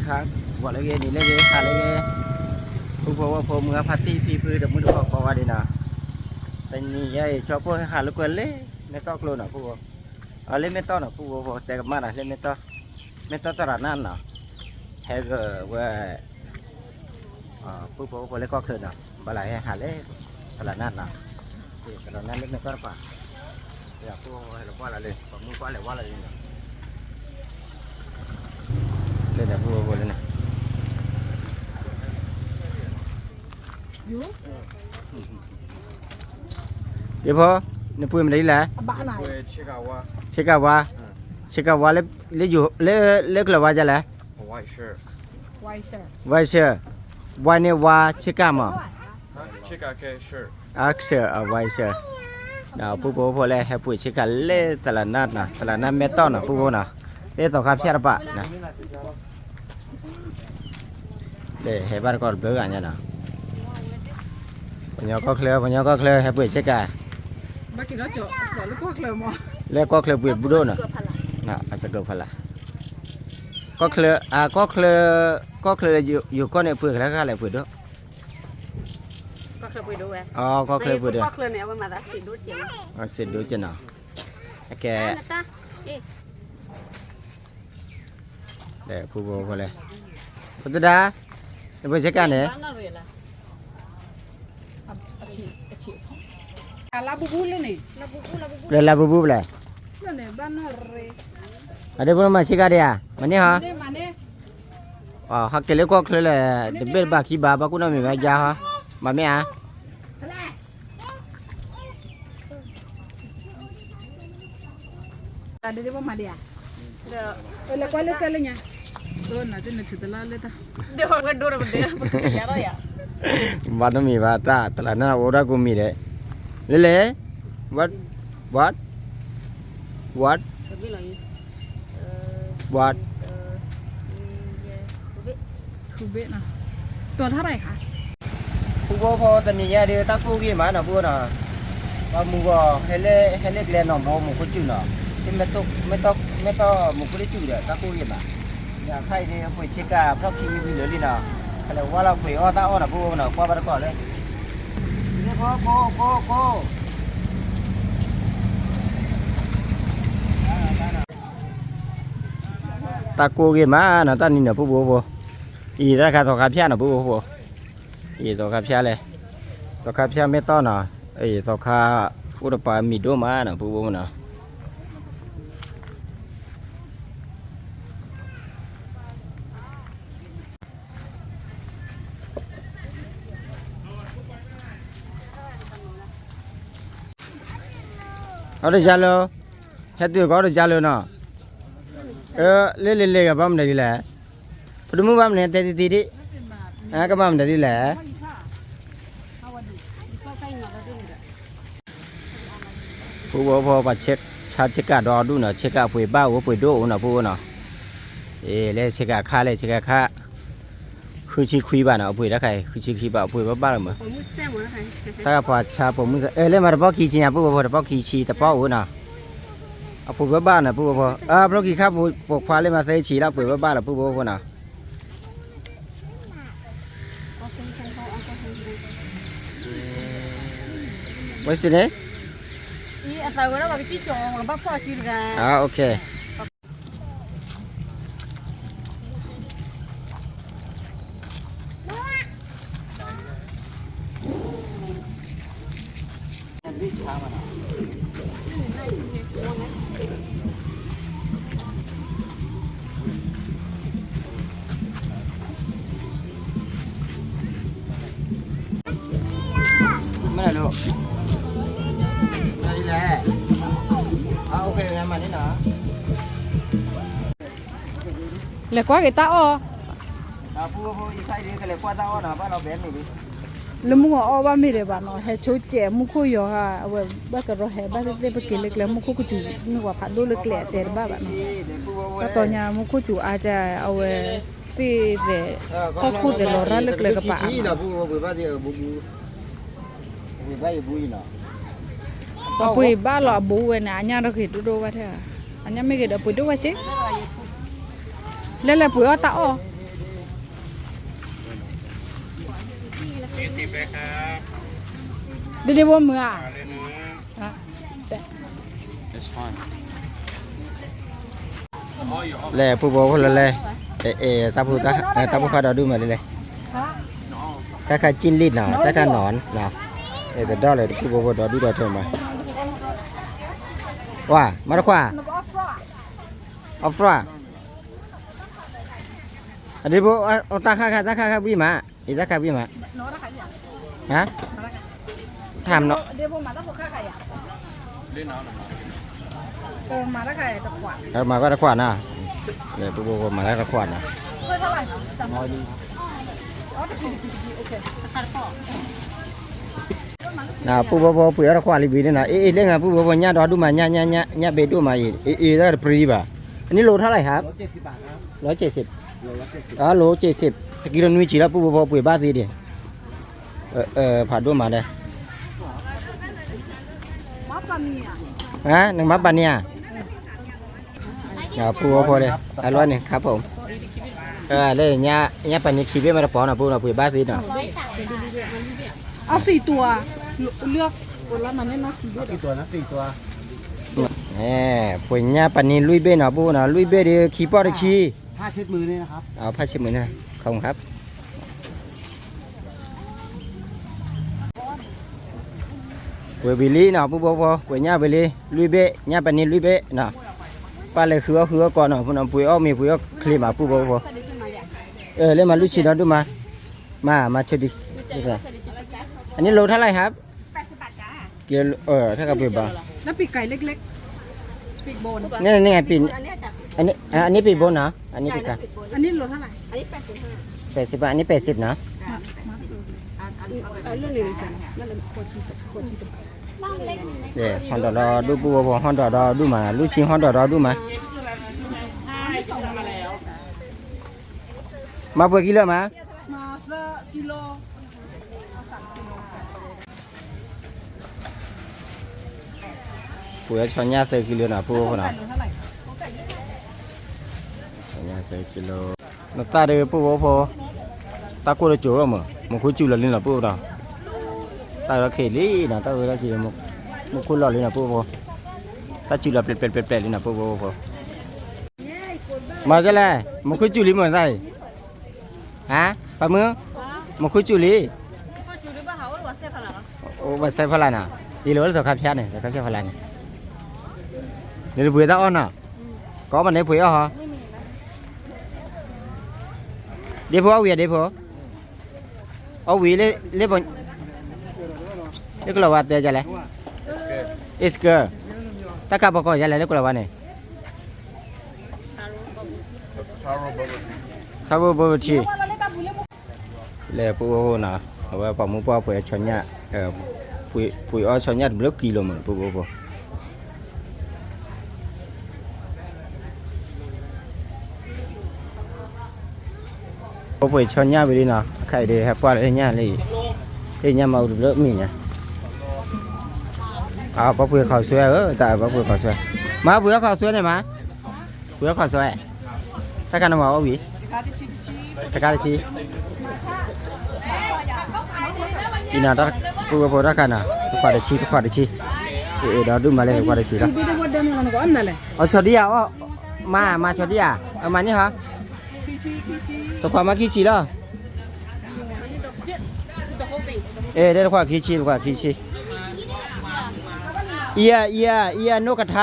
ခါ, ဂီၤလၢဂ့ၤ နံၤလၢဂ့ၤ ဟါလၢဂ့ၤ, ပုၢ်ဖိဝဲၢ်ဖိ မုၢ်ဂၤဖါတံၢ်ဖံဖု ဒီးမုၢ်တကိးကိးဂၤဒဲးနီၤ, တနံၤညါအံၤ ကၠီဖိဟဲဟးလိာ်ကွဲလၢ မဲာ်တီၢ်ကျိနီၤ ပုၢ်ဖိ, အလၢမဲာ်တီၢ်နီၤ ပုၢ်ဖိဖိ တဲကမၣ်နီၤ လၢမဲာ်တီၢ်, မဲာ်တီၢ်တရၤနၢ်နီၤ, ဟဲကဝဲ ပုၢ်ဖိဖိလၢကီၢ်ချၢနီၤ, ဘၣ်လၢဟဲဟးလၢ တရၤနၢ်နီၤ, တရၤနၢ်လၢမဲာ်တီၢ်တပၤ, ပုၢ်ဖိဖိဟဲလီၤကွၢ်လီၤလံ ပှၤမုၢ်ကွၢ်လဲၤဝါလီၤလံနီၤ, လၢန့ၣ်ပုၢ်ဖိဖိလၢန့ၣ် ယဖိ, နပှ့ၤမနုၤလဲၣ်, ဆ့ကၤဝါ, ဆ့ကၤဝါလၢ လၢ လၢကျၢၤဝါဒ်လဲၣ်, ဝါဆၢ, ဝါန့ၣ်ဝါဆ့ကၤမး, အဆၢ, ဝါဆၢ, ဒီးပုၢ်ဖိဖိလၢဟဲပှ့ၤဆ့ကၤလၢတလးနၢ်နီၤ တလးနၢ်မဲာ်တီၢ်နီၤ ပုၢ်ဖိနီၤ, လၢသီခါဖၠၣ်တပၤ ဟဲဘၣ်တကီၢ်တဘျုးဂၤညါနီၤ, ပှၤကညီကီၢ်ချၢ ပှၤကညီကီၢ်ချၢ ဟဲပှ့ၤဆ့ကၤ လၢကီၢ်ချၢပှ့ၤဘူးဒိၣ်နီၤ, အစကဖလး, ကီၢ်ချၢ, ကီၢ်ချၢ, ကီၢ်ချၢလၢယိၤကီၢ်န့ၣ် ပှ့ၤကလၢ်ဃၣ်လဲၣ်ပှ့ၤဒိၣ်, ကီၢ်ချၢပှ့ၤဒိၣ်ဝဲ, ကီၢ်ချၢပှ့ၤဒိၣ်, စ့ဒိၣ်ကနီၤ, ကဲ ဒီးဖိဖိဖိလဲၣ်, ဖိသဒါ, နပှ့ၤဆ့ကၤန့ၣ်, လၢလၢဘူးဘူးလဲၣ်, အဒ့ဖိမၤဆ့ကၤဒံးဧါ, မၤန့ၢ်ဟီ, ဟဲက့ၤလၢကီၢ်ချၢလဲၣ်, တဘ့ၣ်တဘၣ်ခံဘၣ် ဘၣ်ကူၣ်နီၣ်မံၤမးယါဟီ, မၤမ့ၢ်ဧါ တၢ်ဒ်ဒ်ဘၣ်မၤဒံးဧါ, လဲၤကွၢ်လၢစဲလၢညါ, နထံၣ်တလါလၢတၢ်, ဘၣ်နီတမံၤဘၣ် တၢ်တလးနၢ်အိၣ်ဒၣ်ကိးမံၤဒဲး, လဲၤလဲၤ, what, what, what, what, ထူဘ့ၣ်နီၤ, တီၤထါရၢ်ခါ, ပုၢ်ဖိဖိတနံၤညါဒီး တၢ်ကိၢ်ဂ့ၤမးနီၤ ပုၢ်ဖိနီၤ, ပှၤမုၢ်ဂီၤ ဟဲလၢကျဲနီၣ်ဘီမူခိၣ်စူၣ်နီၤ, မ့ၢ်တီၢ်မူခိၣ်လၢစူၣ်ဒီး တၢ်ကိၢ်ဂ့ၤမး, ယခါအံၤဒီး ပှ့ၤဆ့ကၤ ဖျီၣ်ခံဝံၤလၢာ်လံနီၤ, ကလဲၤဝါလီၤပှ့ၤအီၣ်တၢ်အီၣ်နီၤ ပုၢ်ဖိနီၤ ကွၢ်ဘၣ်တကီၢ်လၢ ကိၢ်ကိၢ်ကိၢ်ကိၢ် တၢ်ကိၢ်ဂ့ၤမးနီၤ တၢ်နံၤနီၤ ပုၢ်ဖိဖိ, အံၤတၢ်ခါသီခါဖၠၣ်နီၤ ပုၢ်ဖိဖိ, အံၤသီခါဖၠၣ်လဲၣ်, သီခါဖၠၣ်မ့ၢ်တီၢ်နီၤ, အံၤသီခါ အိၣ်တပၤမံၤဒိၣ်မးနီၤ ပုၢ်ဖိနီၤ. အီၣ်တယါလၢ, ဟဲတုၤကီးအီၣ်တယါလၢနီၤ, လၢလဲၤလဲၤဂၤဘၣ်မနုၤဒ်လဲၣ်, ပတမုၢ်ဘၣ်မနုၤတဲတံတံဒံး, ကဘၣ်မနုၤဒ်လဲၣ်. ပုၢ်ဖိဖိ ပှၤဆါဆ့ကၤဒီဒူၣ်နီၤ, ဆ့ကၤပှ့ၤဘၣ်အိၣ်ပှ့ၤဒိၣ်အိၣ်နီၤ ပုၢ်ဖိနီၤ, အ့ၣ်လၢဆ့ကၤခါလဲၣ် ဆ့ကၤခါ ဃုဆံခွံဘၣ်နီၤ, အပှ့ၤတၢ်ခါအံၤ ဃုဆံခွံဘၣ် အပှ့ၤဘၣ်ဘၣ်လီၤမး, တၢ်ပှၤဆါပိာ်မုၣ်စၢၤ အ့ၣ်လၢမၤတပီၢ်ခံဆံညါ ပုၢ်ဖိဖိ တပီၢ်ခံဆံတပီၢ်အိၣ်နီၤ, အပှ့ၤဘၣ်ဘၣ်နီၤ ပုၢ်ဖိဖိ, အဖျိခံခါပူၤပိာ်ခွါလၢမၤသၢဆံလီၤ ပှ့ၤဘၣ်ဘၣ်လီၤ ပုၢ်ဖိဖိနီၤ. ဝဲစ့န့ၣ်, အသးဝဲဒၣ်ပှၤကစံၣ်ကၠီၤ ပှၤဘၣ်ဖီၣ်အစုတဂၤ, မ့ၢ်လဲၣ်, လဲၤကွၢ်က့ၤတၢ်အီၣ်, လၢမုၢ်ဂီၤအီၣ်ဘၣ်မ့ၢ်ဒဲးဘၣ်နီၤ, ဟဲဆိကဲးမူခိၣ်ယီၤဂၤ အဝဲဘၣ်ကရီဟဲဘၣ်သ့ၣ်သ့ၣ် ပက့ၤလၢကျဲမူခိၣ်ကစူၤ မ့ၢ်ပှၤဖးဒိၣ်လၢကျဲအတဲတဘၣ်ဘၣ်နီၤ, တၢ်တီညါမူခိၣ်စူၤအါက အဝဲသ့ၣ်သဲး ဟီၣ်ခိၣ်သဲးလီၤရၣ်လၢကျဲကပၤနီၤ. ပှ့ၤဘၣ်လီၤအဘူးဝဲန့ၣ် အညၣ်ဒီးဂ့ၤဒိၣ်ဒိၣ်ဘၣ်ထဲ, အညၣ်မ့ၢ်ဂ့ၤဒီးပှ့ၤဒိၣ်ဝဲက့, လဲၤလဲၤပှ့ၤအီၣ်တၢ်အီၣ်, ဒ်ဒ်ဘိမုၢ်ဧါ, လဲၤပူဖိဖိ လဲၤလဲၤ, အဲ အဲ တၢ်ဖိခွါဒီဒူၣ်မးလဲၤလဲၤ, တၢ်ခါကၠံၣ်လံၣ်နီၤ တၢ်ခါနီၤနီၤ, အဲ တဒီၣ်လဲၤ တပူဖိဖိဒီဒူၣ်ဒီထၢမး, ဝါ မၤတခွါ, off road, အဒ်ဖိ တၢ်ခါခါ တၢ်ခါခါဘံၣ်မး, အံၤတၢ်ခါဘံၣ်မး, ဟါ, ထါမနီၤ, မၤကီတခွါနီၤ, ပူဖိဖိမၤတၢ်တခွါနီၤ, ပူဖိဖိပှ့ၤအီၣ်တခွါလံဘံၣ်န့ၣ်နီၤ, အ့ အ့ လၢငါပူဖိဖိ ညၣ်ဒီဒူၣ်မး ညၣ် ညၣ် ညၣ် ညၣ်ဘ့ဒိၣ်မးအံၤ, အ့ အ့ တၢ်တပြံဘၣ်, အနံၣ်လိၤထါလၢဟါ, လီၤစ့းစ့း, လီၤစ့းစ့း, တကံလိၤနွံဆံလီၤ ပူဖိဖိပှ့ၤဘၣ်သ့ဒံး, ဖးဒိၣ်မးဒီး, နမၤပာ်န့ၢ်ဧါ, ပူဖိဖိဒီး အလီၢ်န့ၣ် ခါဖိ, လၢ ညၣ်ပာ်န့ၢ်ခံဘ့ၣ်မ့ၢ်တပီၤနီၤ ပူနီၤ ပှ့ၤဘၣ်သ့နီၤ, အီစံးတူၤ, လၢ ပှ့ၤညၣ်ပာ်န့ၢ်လွံၢ်ဘ့ၣ်နီၤ ပူနီၤ လွံၢ်ဘ့ၣ်ဒီးခံပီၢ်တဆံ, ဖၣ်ဆ့မုၢ်န့ၣ်, ခါမုၢ်ခါ ပှ့ၤဝံၤလံနီၤ ပူဖိဖိ ပှ့ၤညၣ်ဝံၤလံ လွံၢ်ဘ့ၣ် ညၣ်ပာ်န့ၢ်လွံၢ်ဘ့ၣ်နီၤ, ပၢ်လဲၤဃုအီၣ်ဃုအီၣ်ကီးနီၤ ပှ့ၤအီၣ်မ့ၤ ပှ့ၤအီၣ်ချ့မး ပူဖိဖိ, လၢမၤလွံၢ်ဆံဒီဒူၣ်မး, မၤ မၤဆိဒံ, အနံၣ်လိၤထါလၢဟါ, တၢ်ကပှ့ၤဘၣ်, န့ၣ်န့ၣ် အနံၣ်ပံၤဘိနီၤ အနံၣ်ပံၤကါ, ပဲစ့ဘၣ် အနံၣ်ပဲစ့နီၤ, ဟီၣ်ဒီးဒီဒူၣ်ပူဖိ ဟီၣ်ဒီးဒီဒူၣ်မး လွံၢ်ဆံဟီၣ်ဒီးဒီဒူၣ်မး, မၤပှဲၤကံလၢမး ပှ့ၤအီၣ်ဆီညၣ်သၢကံလၢနီၤ ပူဖိဖိနီၤ, ဆီညၣ်သၢကံလၢ, နတၢ်ဒီးပူဖိဖိ, တၢ်ကိၢ်တစိၤလီၤမး မူခိၣ်စူၤလီၤလံနီၤ ပူဖိဒီး, တၢ်အၢထီၣ်ခံးလံနီၤ တၢ်အၢထီၣ်ခံးလံ, မူခိၣ်လီၤလံနီၤ ပူဖိဖိ, တၢ်စူၤလီၤပျဲၢ်ပျဲၢ်ပျဲၢ်ပျဲၢ်လံနီၤ ပူဖိဖိဖိ မၤကလဲၣ် မူခိၣ်စူၤလံမ့ၢ်တၢ်အံၤ, ဟါ, ပှၤမုၣ်, မူခိၣ်စူၤလံ, အိၣ်ဘၣ်စဲဖီလာ်နီၤ, အံၤလၢဝဲလၢစီၤခါဖၠါန့ၣ် စီၤခါဖၠါဖီလာ်န့ၣ်, နတပှ့ၤတၢ်အီၣ်နီၤ, ကအီၣ်မးန့ၣ်ပှ့ၤအီၣ်ဟီ, ဒ့ဖိအီၣ်ဝံၤဧါဒ့ဖိ အီၣ်ဝံၤလၢ လၢကလီၤဝါတဲဒ်လဲၣ်, အ့စကၢ, တၢ်ကးပီၤကီၢ်ဒ်လဲၣ် လၢကလီၤဝါန့ၣ်, ဆၣ်ဖိဘိဘိထံ, လဲၤပူဖိဖိနီၤ, အဝဲပှၤမူပှၢ်ပှ့ၤအီၣ်ဆီညၣ်, ပှ့ၤအီၣ်ဆီညၣ်တဘျုးကံလိာ်မး ပူဖိဖိ ပှ့ၤဆီညၣ်ဝံၤလံနီၤ, အခါအံၤဒီးဟဲပှၢ်လၢညၣ်လံ, လၢညၣ်မၤအူတဘျုးမံၤညါ, ပှၤပှ့ၤခီၣ်ဆွဲဧၢ, တၢ်ပှၤပှ့ၤခီၣ်ဆွဲ, မၤပှ့ၤအီၣ်ခီၣ်ဆွဲန့ၣ်မး, ပှ့ၤအီၣ်ခီၣ်ဆွဲ, တၢ်ခါန့ၣ်မၤအီၣ်ဝံၤ, တခါတဆံ အံၤနီၤ တၢ်ပူဖိဖိတၢ်ခါနီၤ တခွးတဆံ တခွးတဆံ, အ့ၣ် ဒီဒူၣ်မးလၢ တခွးတဆံလီၤ, အီၣ်ဆီဒံယါအီၣ်, မၤ မၤဆီဒံယါ, အမၤန့ၢ်ဟီ, တခွးမၤခံဆံလီၤ, အ့ၣ် တခွးခံဆံ တခွးခံဆံ, အံၤ အံၤ အံၤ နိၣ်ကထ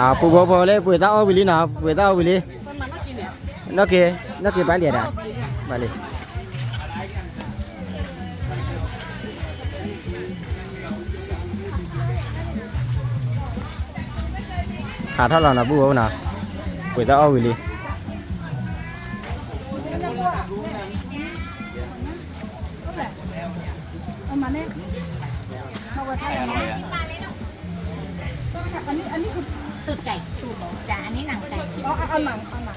ါ ပူဖိဖိလၢပှ့ၤတၢ်အီၣ်ဝံၤလံနီၤ ပှ့ၤတၢ်အီၣ်ဝံၤလံ, နီၢ်က့ၤ နီၢ်က့ၤဘၣ်လံဒၣ်, ဘၣ်လံ ဟးထီၣ်လီၤနီၤ ပူဖိနီၤ, ပှ့ၤတၢ်အီၣ်ဝံၤလံ. อันนี้อันนี้คือตูดไก่ตูดเหรอจ้ะอันนี้หนังไก่อ๋อเอาเอาหนังเอาหนัง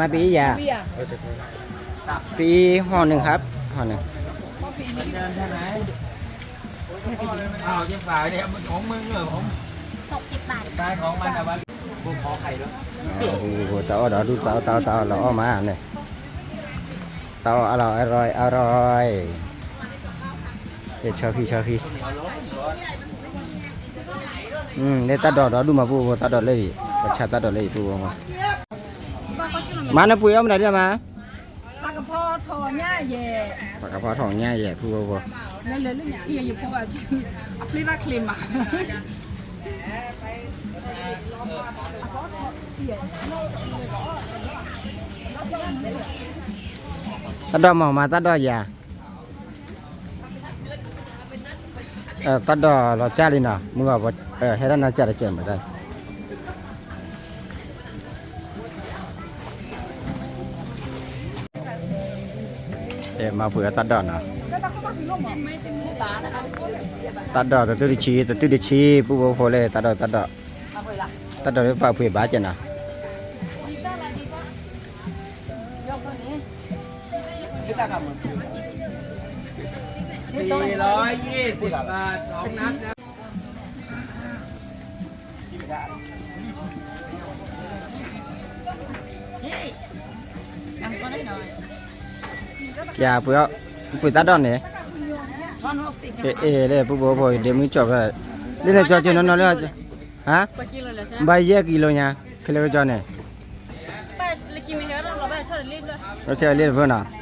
မၤပအံၤယၤ, ပအံၤ ห่อหนึ่งครับ ห่อหนึ่ง. တၢ်အီၣ်ဒီးဒူၣ် တၢ်အီၣ် တၢ်အီၣ် တၢ်အီၣ်လီၤအီၣ်မးန့ၣ်, တၢ်အီၣ်အလီၢ် อร่อย อร่อย. ဆီခံ ဆီခံ, လၢတၢ်ဒိးဒီးဒူၣ်မး ပုၢ်ဖိ တၢ်ဒိးလၢအံၤ ပဆါတၢ်ဒိးလၢအံၤ ပုၢ်ဖိမး, မၤနပှ့ၤအီၣ်မနုၤဒ်မး, ပှၤကဖီထီၣ်ညါယဲၢ် ပုၢ်ဖိဖိ, အဖျ့ဘၣ်ချ့မး တၢ်ဒိးမၤမး တၢ်ဒိးယၤ, တၢ်ဒိးလီၤကၢ်လံနီၤ မုၢ်ဂီၤ ဟဲဒၣ်နီၢ်ကၢ်တကဲးမးတၢ် မၤပှ့ၤအီၣ်တၢ်ဒိးနီၤ, တၢ်ဒိးတတုၢ်တဆံ တတုၢ်တဆံ ပုၢ်ဖိဖိလၢ တၢ်ဒိး တၢ်ဒိး, တၢ်ဒိးလၢပာ်ပှ့ၤဘၣ်ကဲနီၤ. ပှ့ၤတၢ်ဒိးန့ၣ်, အဲ လၢပုၢ်ဖိဖိ ဒ့မုၢ်ကၠီၣ်ဖဲ, လၢန့ၣ်ကၠီၣ်ကၠီၣ်နီၢ်နီၢ်လၢ, ဟါ, ဘၣ်ယဲၢ်ကံလိညါ, ခဲလၢာ်ကၠီၣ်န့ၣ်, ဘၣ်ဆဲးလ့တဖျၢၣ်နီၤ.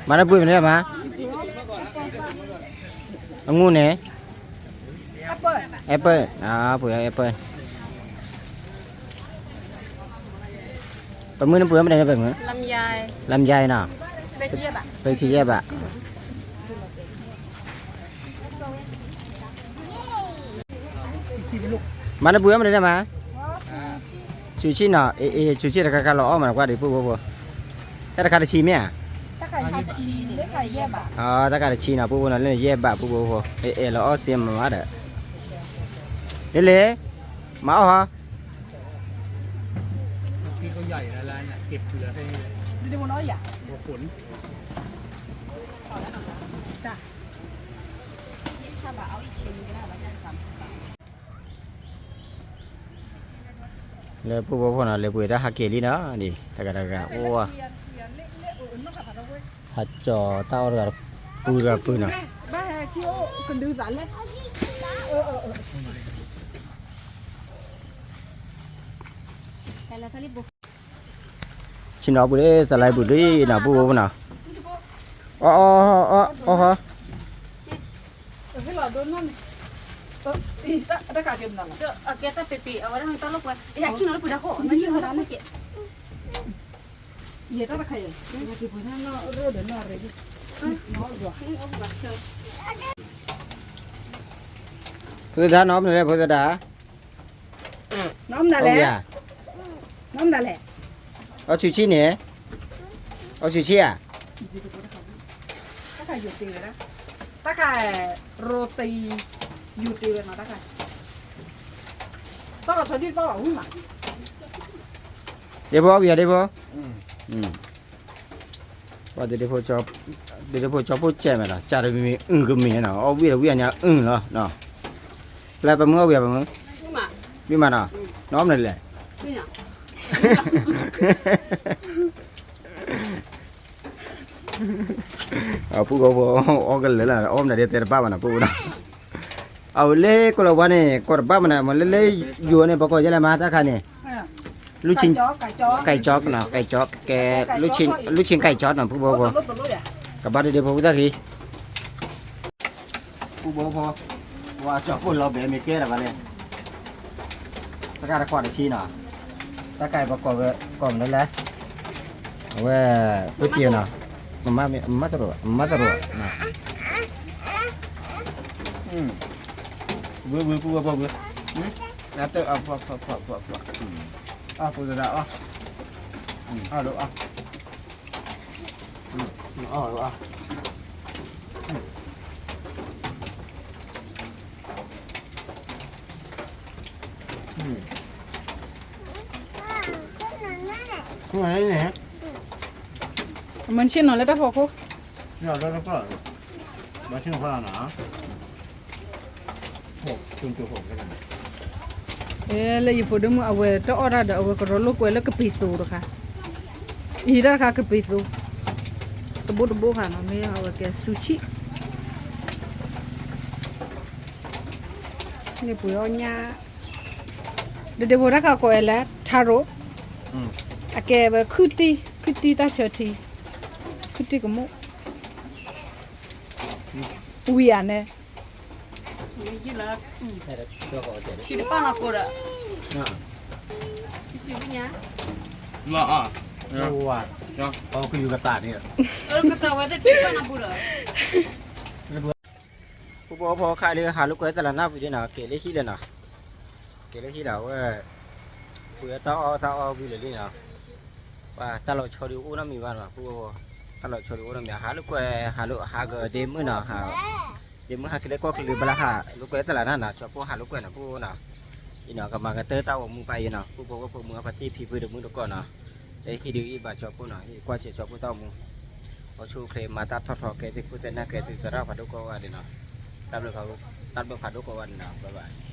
မၤတၢ်ပှ့ၤမနုၤမး, အငူၣ်န့ၣ်, apple, ပှ့ၤအီၣ် apple. ပမုၢ်နပှ့ၤမနုၤန့ၣ် ပမုၢ်, လမ်းယါနီၤ, ပဆံယဲၢ်ဘး. မၤနပှ့ၤအီၣ်မနုၤန့ၣ်မး, ဆူၣ်ဆံၣ်နီၤ, အ့ အ့ ဆူၣ်ဆံၣ်တခါခါလီၤအီၣ်မး နကွၢ်ဒံးပုၢ်ဖိဖိ, တၢ်တခါတဆံမ့ၢ်ဧါ, တၢ်ခါတဆံနီၤ ပုၢ်ဖိနီၤ လၢယဲၢ်ဘး ပုၢ်ဖိဖိ, အ့ အ့ လီၤအီၣ်စ့မးမးဒီး, လ့လ့, မၤအီၣ်ဟီ လၢပုၢ်ဖိဖိနီၤ လဲၤပှ့ၤတၢ်ဟးက့ၤလံနီၤ, ဒ်တဂၤတဂၤအိၣ်, ဟးကၠီၤတၢ်အီၣ်တဂၤတပူၤတဂၤပူၤနီၤ. ဆ့ၣ်နီၤပူၤလၢစလါပူၤလံနီၤ ပုၢ်ဖိဖိနီၤ, အီၣ်အီၣ်အီၣ်အီၣ်ဟီ ဖိသဒါနီၤ မနုၤလဲၣ် ဖိသဒါ, နီၢ်မနုၤလဲၣ်, နီၢ်မနုၤလဲၣ်, အီၣ်ဆူၣ်ဆံၣ်န့ၣ်, အီၣ်ဆူၣ်ဆံၣ်ဧါ, တၢ်ခါယိာ်တ့ၢ်ဝဲဒၣ်, တၢ်ခါ ရိတံ ယိာ်တ့ၢ်ဝဲနီၤ တၢ်ခါ, တၢ်ခါဆီဒံၣ်တဘၣ်ဘၣ်ဝံၣ်မး, ဒ့ဖိအီၣ်ဝံၤဧါ ဒ့ဖိ, ပှၤဒ့ဖိ, ဒ့ဖိကၠီဖိကဲမဲာ်လီၤ ကၢ်တမံၤမံၤ အုၣ်ကမံၤနီၤ အီၣ်ဝံၣ်ဒီးဝံၣ်အညါအုၣ်လီၤ, လၢပမုၢ်အီၣ်ဝံၤဧါ ပမုၢ်, ဝံၣ်မးနီၤ, နီၢ်မနုၤလဲၣ် ပုၢ်ဖိဖိ အီၣ်ကလၢာ်လၢ အီၣ်မနုၤဒ်တဲတဘၣ်ဘၣ်နီၤ ပုၢ်ဖိနီၤ, အဝဲလၢကိၣ်လၤဝါန့ၣ် ကိးတဘၣ်မနုၤ မ့ၢ်လၢလၢယိၤန့ၣ် ပကိးယဲလဲၣ်မး တၢ်ခါန့ၣ်, လူ့ချင်း, ကိုက်ကျော်နီၤ ကိုက်ကျော်, ကဲ, လူ့ချင်းကိုက်ကျော်နီၤ ပုၢ်ဖိဖိ, ကဘၣ်ဒ်ဒ်ဖိဝံသၣ်ခံ, ပူဖိဖိ, ပှၤကၠီဖိလီၤဘဲမ့ၢ်ကဲလၢၤဘၣ်လဲၣ်, တကးတကွၢ်တဆံနီၤ, တၢ်ကါအံၤပှၤကိးဝဲ ကိးမနုၤလဲၣ်, အဝဲ ပတ့ၢ်နီၤ, မမတရိး မမတရိး, ဝံဝံပူဖိဖိဝံ, နတၢ်အဖှၣ်ဖှၣ်ဖှၣ်ဖှၣ်ဖှၣ်, အပူသဒၣ်အီၣ်, အီၣ်ဒိၣ်အီၣ် မ့ၢ်ဆ့ၣ်နီၤလၢတၢ်ဖီခိၣ်, မ့ၢ်ဆ့ၣ်နီၤ, လၢယဖိဒိၣ်မုၣ်အဝဲတအီၣ်တၢ်ဒီး အဝဲကရီလိာ်ကွဲလၢကပ့ၤသိတခါ, အံၤတၢ်တခါကပ့ၤသိ, တဘိတဘိခါနီၤ, မ့ၢ်အဝဲကဲဆူဆံၣ် န့ၣ်ပှ့ၤအီၣ်ညၣ်, ဒဒ့ဖိတၢ်ခးကိးဝဲလၢ taro, အကဲဝဲခုၣ်တံၢ်, ခုၣ်တံၢ်တၢ်ဆၢထံ, ခုၣ်တံၢ်ကမိၣ်, ဝံၤဧါန့ၣ်, ဆံတပၣ်နီၢ်ကိဒီး, လီၤအီၤ, ကယူၤကသးန့ၣ်, ကသးဝဲတပၣ်နီၢ်ပူၤဒီး ပူဖိဖိခါလၢဟးလိာ်ကွဲတလးနၢ်ပူၤဒ်နီၤ, က့ၤလၢဟံၣ်လၢနီၤ, က့ၤလၢဟံၣ်လီၤဝဲ, ပှ့ၤတၢ်အီၣ်တၢ်အီဝံၤလၢာ်လံနီၤ, ပှၤတၢ်လီၤဆီဒုးအိၣ်နီတမံၤဘၣ်နီၤ, ပူဖိဖိ, တၢ်လီၤဆီဒုးအိၣ်နီတမံၤ, ဟးလိာ်ကွဲ, ဟးလိာ်ဟးကဒ့မုၣ်နီၤ, ဒ့မုၣ်ဟးက့ၤလၢကီၢ်ကလုာ်ဘၣ်လၢဟး, လိာ်ကွဲတလးနၢ်နီၤ, ကၠီဖိဟးလိာ်ကွဲနီၤ ပူဖိနီၤ, အံၤနီၤ ကမၤကတၢၢ်တၢ်အိၣ်မူပာ်အံၤနီၤ, ပူဖိဖိမုၢ်အဖါတံၢ်ဖံဖုတမုၢ်တကိးနီၤ, လၢဟံၣ်ဒုးအံၤဘၣ်ကၠီဖိနီၤ, ဟံၣ်ကွၢ်စဲးကၠီဖိတၢ်အိၣ်မူ အဆိၣ်ချ့မၤတၢ်ထီၣ်ထီကဲသုခိၣ်သဲနၢ်ကဲသုသရၣ်ဖးဒိၣ်ကိးဂၤဒဲးနီၤ, တၢ်ဘျုးဖးဒိၣ်ကိးဂၤဒဲးနီၤ, bye bye.